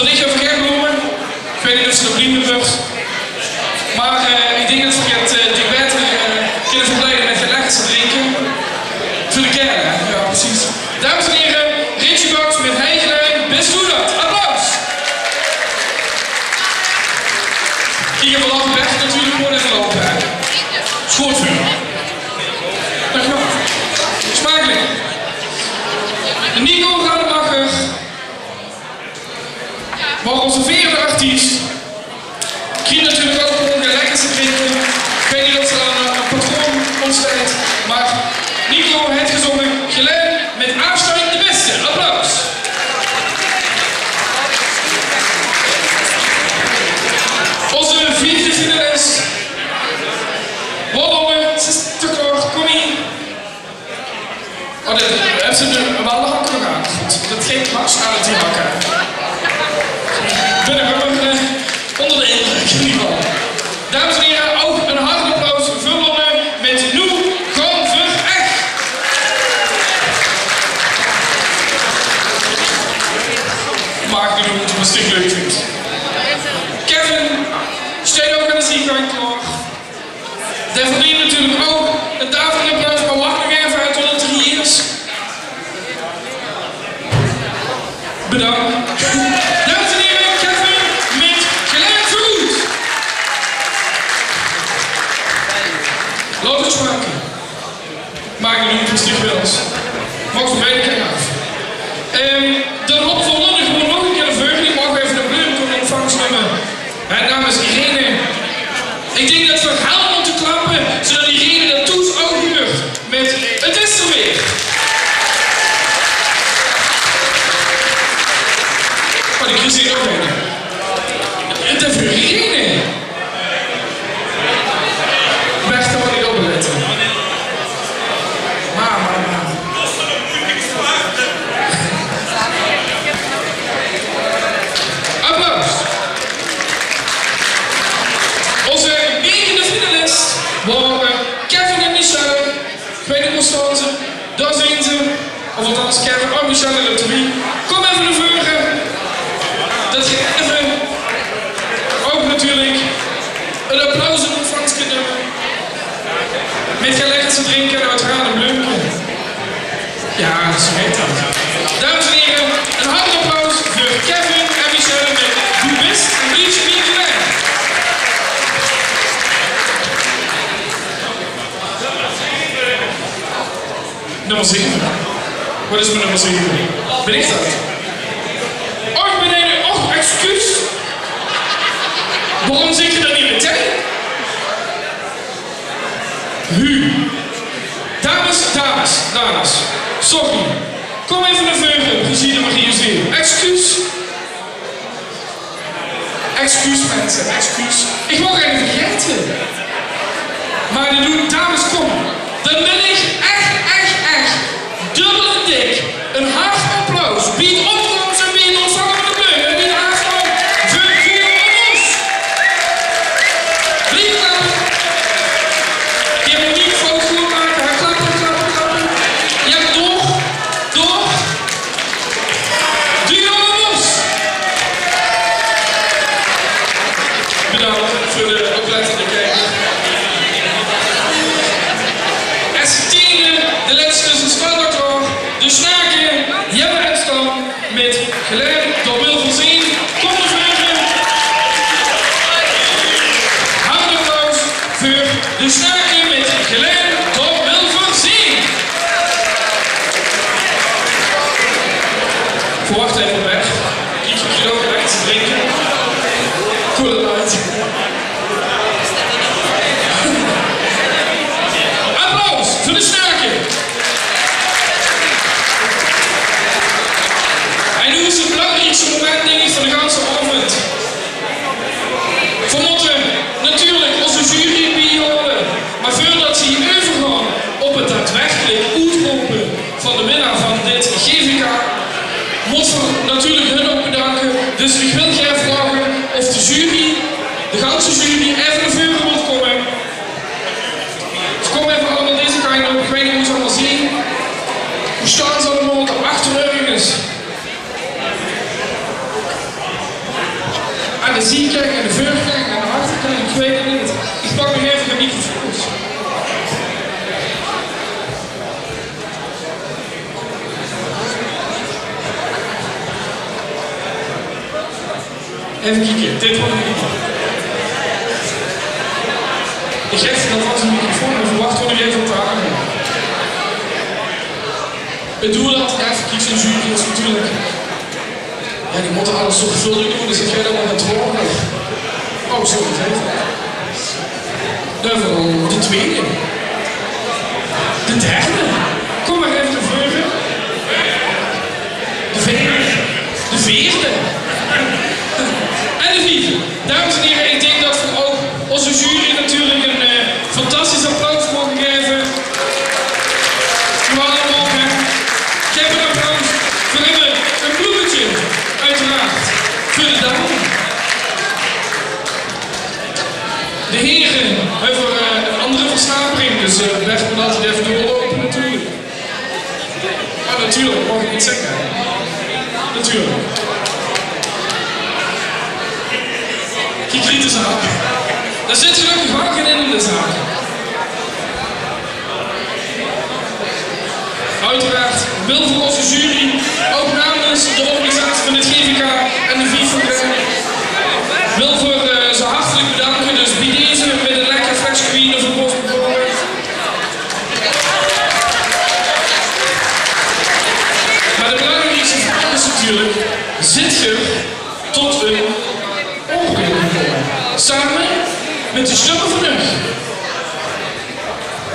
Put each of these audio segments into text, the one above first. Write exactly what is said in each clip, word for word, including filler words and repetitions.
Lik euver gein blome. Ich weit neet of ze nog blieve, mer, eh, ich dink det ze get, eh, die water, eh, kinne verblije mit get lekkers te drinke. Veur de kern, hè? Jao, precies. Dames en here, Richie Baks mit Hey Geluid, bis doe det? Applaus! Kiek, veer laote Bert natuurlik gewoon effe loupe, hè. Is good veur häöm. Dankjewel. Smakelik. Nico Rademacher. Mer ózze veerde artiest krieg natuurlik ouch gewoon get lekkers te drinke. Ich weit neet of d'r ein, ein patroon óntsteit, mer Nico haet gezónge Geluid mit aafstandj de bèste. Applaus. Ózze viefde finalis. Wallonne, ze is te kort, kóm hie. Oh, det, höbs se de, waal de hakke nog aan? Good, det geit dwars aan 't hakke. Ich bön waal, eh, ónger de indrök in eder geval. Dames en here, ouch ein hard applaus veur Lonne mit Noe gaon veur ech. Maak neet oet, waat se leuk vinjs. Kevin, steit ouch aan de ziekantj klaor. Dae verdeent natuurlik ouch ein daverend applaus, mer wach nog effe tot 'r hie is. Bedank. Dames en here, Kevin mit Geluid Good. Laot 't smake. Maak neet oet, 't is neet wils. Maak ze beide keer aaf. Ehm, dan höbbe v'r nog, nog ein keer de veurlichting, maag effe de bleum in ontvangs numme. Hè, namens Irene. Ich dink det v'r hel mótte klappe, zoedet Irene det thoes ouch huurt. Mit 't is d'r weer. Oh, die krieg ich ouch nog. 't Is veur Irene. Bert, dao mót ich op lètte. Mer, mer, mer. Applaus. Ózze negende finalis waore Kevin en Michelle. Ich weit neet wo ze staon, dao zeen ze. Of althans, Kevin, oh, Michelle löp d'rbie. Kóm effe nao veure. Det geer effe ouch natuurlik ein applaus in ontvangs kint numme. Mit get lekkers te drinke en oeteraard ein bleumke. Jao, det is beter. Dames en here, ein hard applaus veur Kevin en Michelle mit Doe bis ein bietje mien klein. Nummer zeve. Waat is mit nummer zeve? Bön ich det? Och, ich bön eine. Och, excuus. Waorom zèk geer det neet metein? Hu. Dames, dames, dames. Sorry. Kóm effe nao veure, Brigitte, Marie, José. Excuus. Excuus, minse, excuus. Ich wól geine vergaete. Mer de doe, dames, kóm. Dan wil ich ech, ech, ech dubbel en dik ein hard applaus bie 't opkómme en bie 't ontvange van de bleum en bie de aafstand veur Guillaume Mos. Blief klappe. Geer mót neet fout good make, hè. Klappe, klappe, klappe. Jao, door, door. Guillaume Mos. Bedank veur de oplettende kiekers. Es tiende, de lètste, ze staon d'r klaor. De Snaken, jao, en staon mit Geluid, det wil veur zeen. Kóm nao veure. Hard applaus veur de Snaken mit Geluid, det wil veur zeen. Verwach effe, Bert. Ich gaon effe get te drinke. Coole Light. Applaus veur de Snaken. En noe is 't belangriekste moment, dink ich, van de ganse aovend. Veer mótte natuurlik ózze jury biehaole, mer veurdet ze euvergaon op 't daadwerkelik oetrope van de winnaar van dit G V K, mótte veer natuurlik hun ouch bedanke. Dus ich wil gaer vraoge of de jury, de ganse jury, effe nao veure wilt kómme. Kóm effe allemaol deze kantj op, ich weit neet wo ich ze allemaol zeen. Wo staon ze allemaol? Dao achter örges. De ziekeng en de veurkeng en de achterkeng, ich weit 't neet. Ich pak nog effe de microfoons. Effe kieke, dit waor 't. Ich höb nog ins ein microfoon, mer verwach nog effe op de arm. Ich bedoel, det effe kieke, zo'n jury is natuurlik. Jao, die mótte alles zorgvuldig doon, dus ich gaon det waal get hoger. Oh, sorry, hè. Dan höbbe v'r de twiede. De derde. Kóm mer effe nao veure. De veerde. De veerde. En de viefde. Dames en hiere, ich dink det v'r ouch ózze jury natuurlik ein, eh, fantastisch applaus moge gaeve. Jao, allemaol, hè. Gaef ein applaus veur ein, ein bloemetje, oeteraard, veur de dame. De hiere höbbe, eh, ein anger versnapering, dus, eh, Bert mót altied effe doorloupe natuurlik. Jao, natuurlik, maag ich neet zègke. Natuurlik. Kiek, Griet is aan. Dao zit gelökkig waal gein in, in de zaal. Oeteraard, wil veur ózze jury, ouch namens de organisatie van 't G V K en de Vief van Glen, wil veur, eh, ze hartelik bedanke. Dus bie deze mit ein lekker flesje wien veur ós bepaold. Mer de belangriekste vraog is natuurlik: zit geer tot ein oordeil gekómme? Same mit de sjtömme van uch.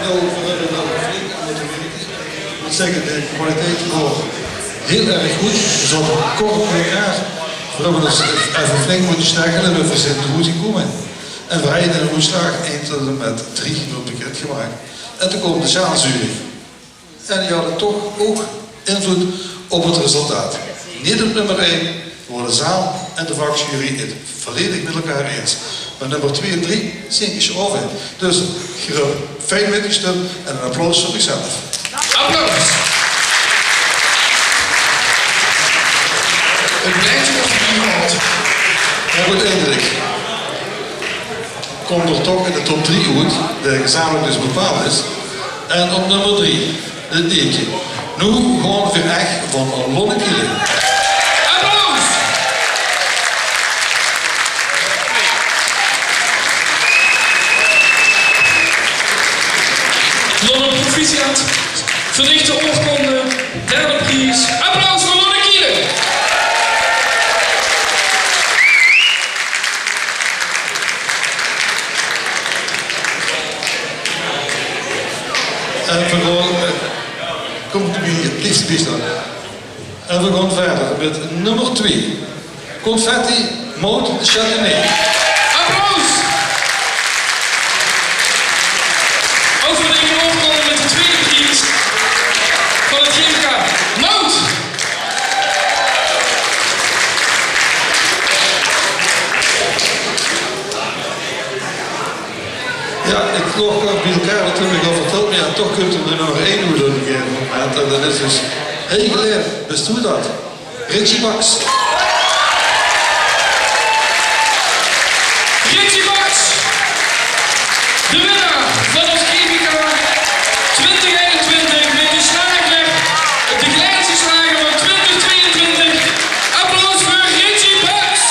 Noe, v'r höbbe nog flink mótte wirke. Ich mót zègke, de kwaliteit waor hiel erg good. V'r zaote kort bie-ein. V'r höbbe dus effe flink mótte sjtarrele, mer v'r zeen good gekómme. En v'r höbbe eine oetslaag, ein tot en mit drie, waert bekindgemaak. En toen kwaam de sjaaljury. En die hadde toch ouch invlood op 't resultaat. Neet op nummer ein, mer de zaal en de vakjury 't volledig mit elkaar eins. Mer nummer twee en drie zeen gesjove. Dus, geer höb fijn mitgesjtum en ein applaus veur uch zelf. Applaus! 't Blaedje waert neet gehaold. Jao, good, eindelik. Kómp geer toch in de top drie oet, die gezamelik dus bepaald is. En op nummer drie, 't Deekje. Noe gaon v'r ech van Lonnekiele. Applaus! Lonne, proficiat. Verdichte oorkonde, derde pries. Applaus veur Lonnekiele! En v'r gaon, eh, kóm bie 't ierste bie sjtaon. En v'r gaon wiejer mit nummer twee. Confetti, Maud Châtenay. Applaus! Ouch verdichte oorkonde mit de twiede pries van 't G V K. Maud! Jao, ich lóch bie-ein waat v'r höbbe vertèld, mer jao, toch kump d'r nummer ein oet op ein gegaeve moment. En det is dus Hey Glenn, bès doe det? Richie Baks. Richie Baks, de winnaar van ós G V K twintig einentwintig mit de sjlager, de Glense sjlager van twintig twieëntwintig. Applaus veur Richie Baks.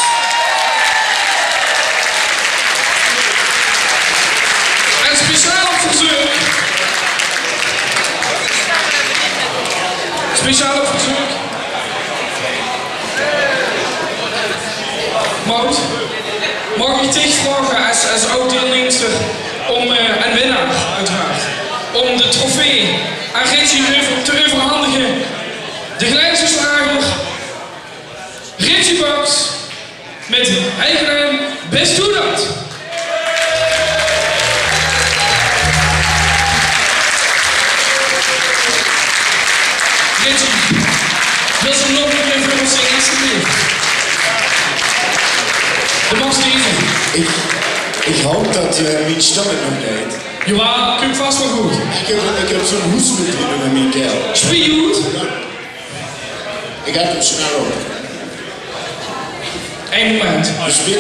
En speciaal op verzeuk. Speciaal op verzeuk. Maud, maag ich dich vraoge es, es aod-deilneemster óm, eh, en winnaar, oeteraard, óm de trofee aan Richie euver-, te euverhandige? De Glense sjlager, Richie Baks, mit Hey Glenn, bès doe det? Richie, wils se nog ein kier veur ós zinge, esjeblief? De maag deze. Ich, ich haop det, eh, mien sjtum 't nog deit. Jawaal, kump vas waal good. Ich höb, ich höb zo'n hoesmedien in mien keel. Spie good. Ich höb 'm snel op. Eén moment.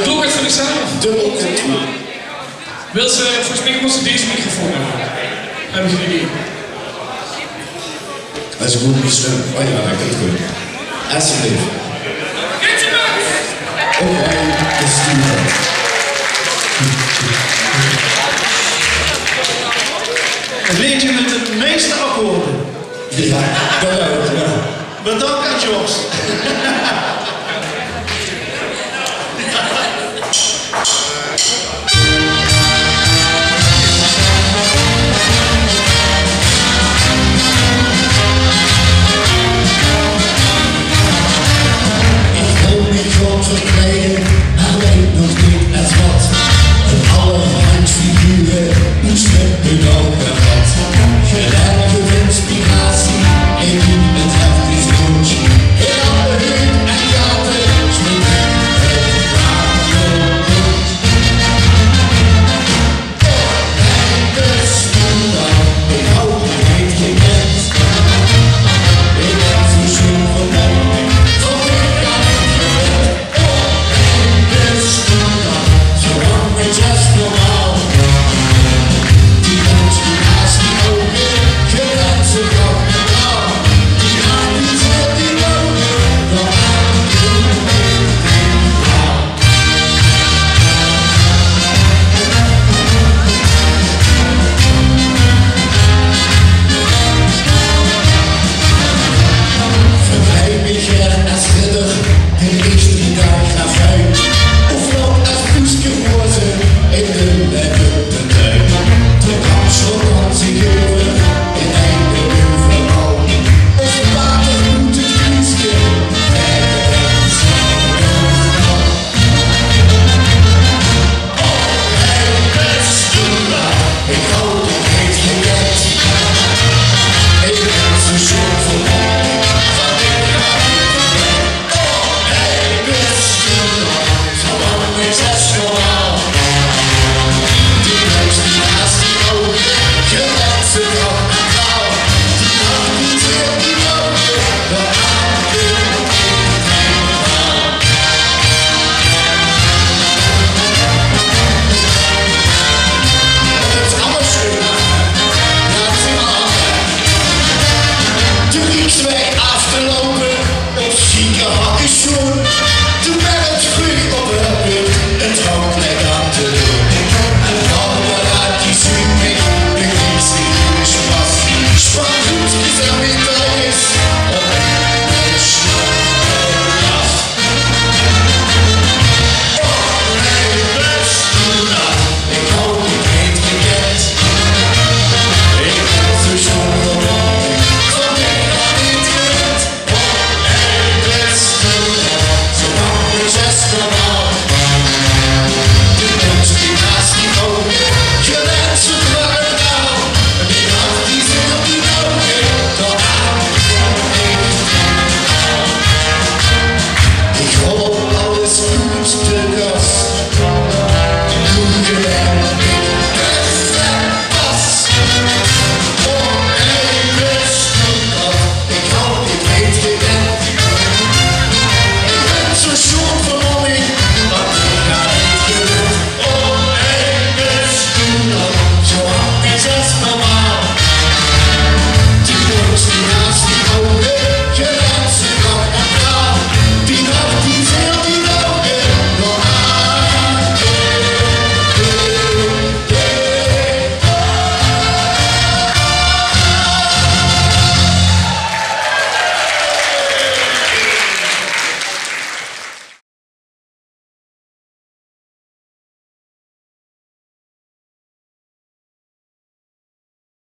Doe 't veur zichzelf. Dubbel cultuur. Wil ze, volgens mij moest ze deze microfoon hebben. Heb ik het idee. Dat is goed, misschien. Oh ja, dat klinkt goed. Alsjeblieft. Op wij de studio. Het liedje met de meeste akkoorden. Ja, dat ook, ja. Bedankt aan Jos.